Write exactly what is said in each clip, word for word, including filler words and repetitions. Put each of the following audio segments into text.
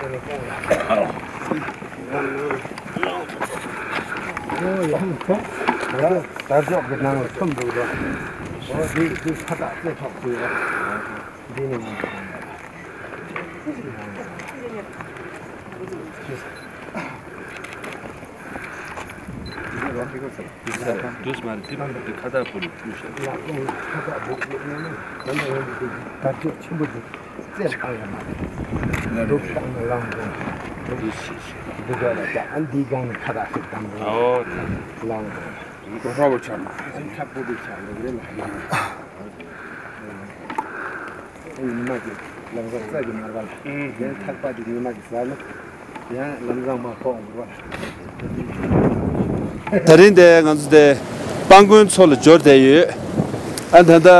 དར་ལྕོག་གི་ནང་ལ་ཚོམ་འདུག་ར། འོ་འདི་འདི་ཁ་བཏགས་རྩེ་ཐོག་ཚུལ་ར། འདི་ནི་ང་ཚོ་དུས་མ་རེད་དེ་ཁ་བཏགས་པོ་ལ་བཀྲུས་ཤག་ལག་ཁོང་ཁ་བཏགས་སྦུག་སྦུག་ནས་ནི་ད་ལྟ་ཡང་འདི་དར་ལྕོག་ཆེན་པོ་འདུག་རྩེ་ལ་ཡང་མ་རེད། སྒྲུབ་བཏང་ནས་ལངས་དགོས། འདི་ཤེས་ཤེས། འདི་ག་ལ་ད་ཨ་འདི་སྒང་ནས་ཁ་བཏགས་ཤིག་བཏང་དགོས། ཨོ། ལངས་དགོས། འགྲོ་ཧྲ་བོ་ཆགས་མ། ཨ་ཁྲག་པོ་འདི་ཆགས་འདུག་རེད་ལ། ཨ་ཉི་མ་གི་ལམ་སང་རྩྭ་གི་མར་བ་ལ། ཨུམ། ཡང་ཐག་པ་འདི་ཉི་མ་གི་ཟ་ན། ཡང་ལམ་སང་མ་ཕོག་འགྲོ་བ་ལ། ད་རིང་དེ་ང་ཚོ་དེ་སྤང་དགོན་མཚོ་ལ་འབྱོར་བསྡད་ཡོད། ཨ་ད་ད་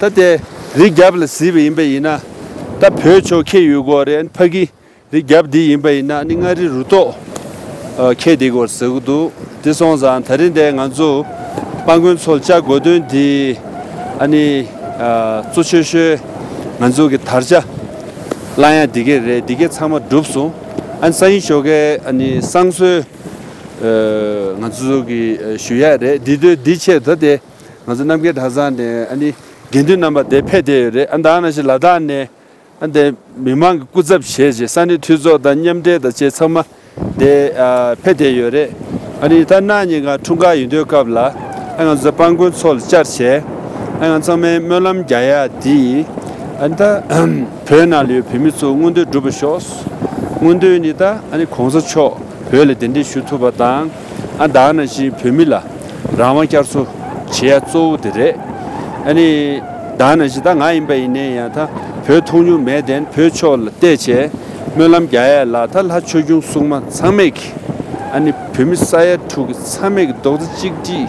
ད་དེ་རི་རྒྱབ་ལ་གཟིགས་པ་ཡིན་པ་ཡིན་ན། ད་བོད་ཕྱོགས་ཁེལ་ཡོད་སྐོར་རེད། ཕ་གི་རི་རྒྱབ་འདི་ཡིན་པ་ཡིན་ན་ནི་མངའ་རིས་རུ་ཐོག་ཁེལ་བསྡད་སྐོར་ཟེར་གི་འདུག་དེ་སོང་ཙང་ད་རིང་དེ་ང་ཚོ་སྤང་དགོན་མཚོ་ལ་བཅར་དགོས་དོན་འདི་ཨ་ནི་གཙོ་ཆེ་ཤོས་ང་ཚོ་གི་དར་ཆ་བསླང་ཡ་འདི་གས་རེད། འདི་གས་ཚང་མ་གྲུབ་སོང་། ཨ་ནི་སང་ཉིན་ཞོགས་ཀས་ཨ་ནི་བསང་གསོལ། ཨ་ང་ཚོ་གི་ཨ་ཞུ་ཡ་རེད། འདི་དུས་འདི་ཆེད་ད་དེ་ང་ཚོ་རྣམ་རྒྱལ་གྲྭ་ཚང་ནས་ཨ་ནི་དགེ་འདུན་རྣམ་པ་དེ་ཕེབས་བསྡད་ཡོད་རེད། ཨ་ད་ནང་བཞིན་ལ་དྭགས་ནས་ཨ་དེ་མི་མང་གི་སྐུ་ཚབ་བྱས་རྗེས་ས་གནས་འཐུས་ཚོགས་དང་མཉམ་འབྲེལ་དང་བཅས་ཚང་མ་དེ་ཨ་ཕེབས་བསྡད་ཡོད་རེད། ཨ་ནི་ད་གནངས་ཉིན་ང་འཁྲུངས་སྐར་ཡིན་དུས་སྐབས་ལ་ཨ་ང་ཚོ་སྤང་དགོན་མཚོ་ལ་བཅར་བྱས་ཨ་ང་ཚང་མས་སྨོན་ལམ་རྒྱག་ཡ་དེ་ཨ་ནི་ད་བོད་ནང་ལ་ཡོད་བོད་མི་ཚོ་མངོན་འདོད་འགྲུབ་པ་ཤོག་མངོན་འདོད་ནི་ད་ཨ་ནི་གོང་ས་མཆོག་བོད་ལ་གདན་འདྲེན་ཞུ་ཐུབ་པ་དང་། ཨ་ད་ག་ནང་བཞིན་བོད་མི་ལ་རང་དབང་བསྐྱར་གསོ་བྱེད་ཡ་གཙོ་བོ་དེ་རེད། ཨ་ནི་ད་ག་ནང་བཞིན་ད་ང་ཡིན་པ་ཡིན་ནའི་ཡང་ད་བོད་མཐོང་མྱོང་མེད་དེ་བོད་ཕྱོགས་ལ་བལྟས་བྱས་སྨོན་ལམ་རྒྱག་ཡ་ལ་ད་ལྷ་ཆོས་སྐྱོང་སྲུང་མ་ཚང་མས་ཀྱི་ཨ་ནི་བོད་མི་ས་ཡ་དྲུག་གི་ཚང་མས་ཀྱི་རྡོག་རྩ་གཅིག་སྒྲིལ་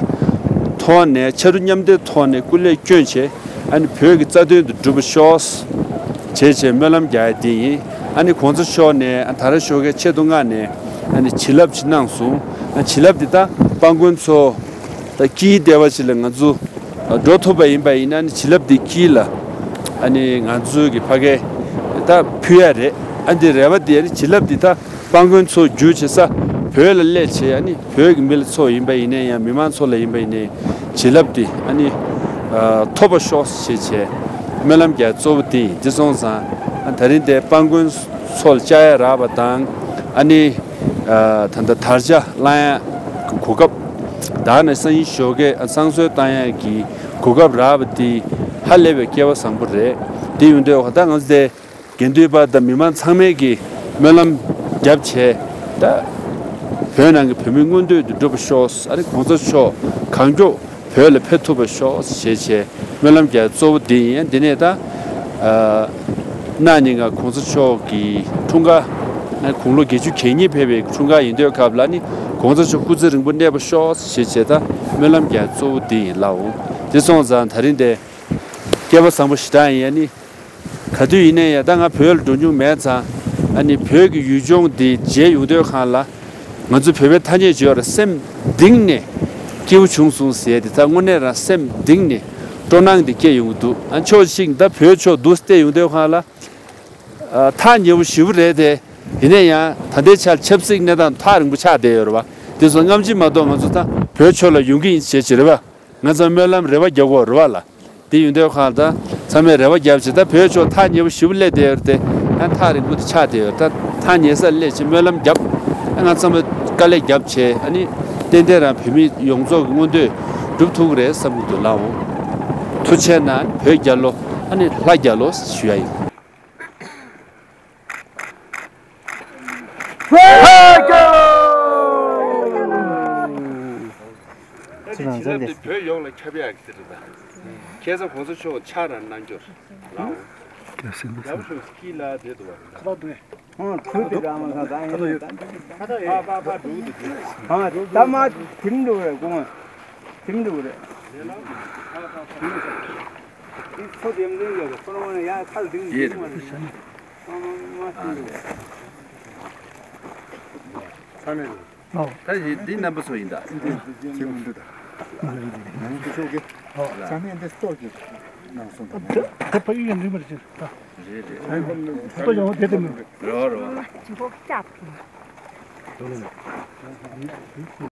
ཐོག་ནས་ཕྱར་གྲུ་མཉམ་འདེགས་ཐོག་ནས་སྐུ་ལས་བསྐྱོན་བྱས། ཨ་ནི་བོད་ཀྱི་རྩ་དོན་དུ་འགྲུབ་པ་ཤོག་ཅེས་བྱས་སྨོན་ལམ་རྒྱག་ཡ་དེ་ཡིན། ཨ་ནི་གོང་ས་མཆོག་ནས་ཨ་ད་ར་ཞོགས་ཀའི་ཆེད་དུ་མངགས་ནས་ཨ་ནི་བྱིན་རླབས་ཅིག་གནང་སོང་། ཨ་བྱིན་རླབས་འདི་ད་སྤང་དགོན་མཚོ་ད་དཀྱིལ་ལྟེ་བ་ཞིག་ལ་ང་ཚོ་འགྲོ་ཐུབ་པ་ཡིན་པ་ཡིན་ན་ཨ་ནི་བྱིན་རླབས་འདི་དཀྱིལ་ལ་ཨ་ནི་ང་ཚོའི་གི་ཕ་གིར་ད་ཕུལ་ཡ་རེད། ཨ་འདི་རེ་བ་འདི་ཨ་ནི་བྱིན་རླབས་འདི་ད། སྤང་དགོན་མཚོ་རྒྱུ་བྱེད་ས་བོད་ལ་སླེབས་བྱས་ཨ་ནི་བོད་ཀྱི་མི་ལ་ཚོ་ཡིན་པ་ཡིན་ནའི་ཡང་མི་མང་ཚོ་ལ་ཡིན་པ་ཡིན་ནའི་བྱིན་རླབས་དེ་ཨ་ནི་ཐོབ་པ་ཤོག་ཅེས་བྱས་སྨོན་ལམ་རྒྱག་གཙོ་བོ་དེ་ཡིན། དེ་སོང་ཙང་ཨ་ད་རིང་དེ་སྤང་དགོན་མཚོ་ལ་བཅར་ཡ་རག་པ་དང་ཨ་ནི་ད་ལྟ་དར་ཆ་བསླང་ཡ་གི་གོ་སྐབས་ད་ནས་སང་ཉིན་ཞོགས་ཀས་བསང་གསོལ་བཏང་ཡ་གི་གོ་སྐབས་རག་པ་དེ་ཧ་ལས་པའི་སྐལ་བ་བཟང་པོ་རེད། དེ་ཡོང་དུས་ད་ང་ཚོ་དེ། དགེ་འདུན་པ་དང་མི་མང་ཚང་མས་ཀྱི་སྨོན་ལམ་རྒྱབ་བྱས་ད་བོད་ནང་གི་བོད་མི་མངོན་འདོད་དུ་འགྲུབ་པ་ཤོག་ཨ་ནི་གོང་ས་མཆོག་གང་མགྱོགས་བོད་ལ་ཕེབས་ཐུབ་པ་ཤོག་ཞེས་བྱས་སྨོན་ལམ་རྒྱག་གཙོ་བོ་འདི་ཡིན། འདི་ནས་ད་གནངས་ཉིན་ང་གོང་ས་མཆོག་གི་འཁྲུངས་སྐར་དགུང་ལོ་བརྒྱད་ཅུ་གྱ་གཉིས་ཕེབས་པའི་འཁྲུངས་སྐར་ཡིན་དུས་སྐབས་ལ་ནི་གོང་ས་མཆོག་སྐུ་ཚེ་རིང་པོ་གནས་པ་ཤོག་ཞེས་བྱས་ད་སྨོན་ལམ་རྒྱག་གཙོ་བོ་འདི་ཡིན་ལགས། འོང་དེ་སོང་ཙང་ད་རིང་དེ་སྐལ་བ་བཟང་པོ་ཞེ་དྲག་ཡིན། ཨ་ནི། ག་དུས་ཡིན་ནའི་ཡང་ད་ང་བོད་ལ་འགྲོ་མྱོང་མེད་ཙང་། ཨ་ནི་བོད་ཀྱི་ཡུལ་ལྗོངས་འདི་མཇལ་ཡོང་དུས་སྒང་ལ། ང་ཚོ་བོད་པའི་ཐ་སྙད་བརྗོད་ར་སེམས་གཏིང་ནས་སྐྱིད་པོ་བྱུང་སོང་ཟེར་ཏེ་ད་དངོས་གནས་རང་སེམས་གཏིང་ནས་སྤྲོ་སྣང་འདི་སྐྱེ་ཡོང་གི་འདུག་ཨ་ཕྱོགས་གཅིག་ད་བོད་ཕྱོགས་འདུག་བལྟས་ཡོང་དུས་སྒང་ལ། ཨ་ཐག་ཉེ་པོ་ཞེ་པོ་རེད་དེ། ཡིན་ན་ཡང་ད་ལྟའི་ཆར་ཆབ་སྲིད་གནས་སྟངས་ཐག་རིང་པོ་ཆགས་བསྡད་ཡོད་རེད་བ། དེ་ཚོ་སྔ་ཕྱི་མ་གཏོགས་ང་ཚོ་ད་བོད་ཕྱོགས་ལ་ཡོང་གི་ཡིན་ཞེས་བྱས་རེད་བ། ང་ཚོ་སྨོན་ལམ་རེ་བ་རྒྱག་དགོས་རེད་བ་ལ། དེ་ཡོང་དུས་སྒང་ད་ཚང་མས་རེ་བ་རྒྱབ་བྱས་ད་བོད་ཕྱོགས་ཐག་ཉེ་པོ་ཞེ་པོ་སླེབས་བསྡད་ཡོད་རེད་དེ། ཡང་ཐག་རིང་པོ་དེ་ཆགས་བསྡད་ཡོད་ད། ཐག་ཉེ་སར་སླེབས་བྱས་སྨོན་ལམ་རྒྱབ། ང་ཚང་མས་དཀའ་ལས་རྒྱབ་བྱས་ཨ་ནི་ཏན་ཏན་རང་བོད་མི་ཡོངས་རྫོགས་ཀྱི་མངོན་འདོད་འགྲུབ་ཐུབ་ཀྱི་རེད་བསམ་གྱི་འདུག་ལགས། འོང་། ཐུགས་རྗེ་གནང་། བོད་རྒྱལ་ལོ། ཨ་ནི་ལྷ་རྒྱལ་ལོ་ཞུ་ཡ་ཡིན། ད་དེ་བྱིན་རླབས་དེ་བོད་ཡོངས་ལ་ཁྱབ་ཡག་གི་རེད་ད། ཁ་སང་གོང་ས་མཆོག་ཕྱག་རང་གནང་རྒྱུ་རེད། ཡག་པོ་བྱུང་། སྐྱིད་ལ་བསྡད་འདུག་བ། ཁ་པར་འདུག་གས། ཨོ་ཁོས་དེ་རང་མ་ཁ་ད་ཡིན་ད། ཁ་ད་ཡོད། ཕ་ཕ་ཕ་འགྲོ་གི་འདུག་ཨ་ད་མ་དེ་མི་འདུག་རེད་དགོངས། དེ་མི་འདུག་རེད། འདི་ཚོ་དེ་མི་འདུག་ཡོད་ཁོ་རང་ཡ་ཁ་ལ་དེ་མི་འདུག་མ་རེད། ཨ་མ་མ་དེ་མི་འདུག་ཨ་ནི། ད་ཡི་འདི་རྣམ་པ་ཚོ་ཡིན་ད། ཁྱེད་མི་འདུག་ད། ང་ཚོ་ཤོག་གི། ཨོ། ས་གནས་འདི་སྟོར་གི། ད་ཕ་ཡུལ་ཡང་འདྲི་མ་རེད་ཅེས་ད། རེད་རེད། ད་ཡང་དེ་དེ་མིན། རེད་བ་རེད་བ།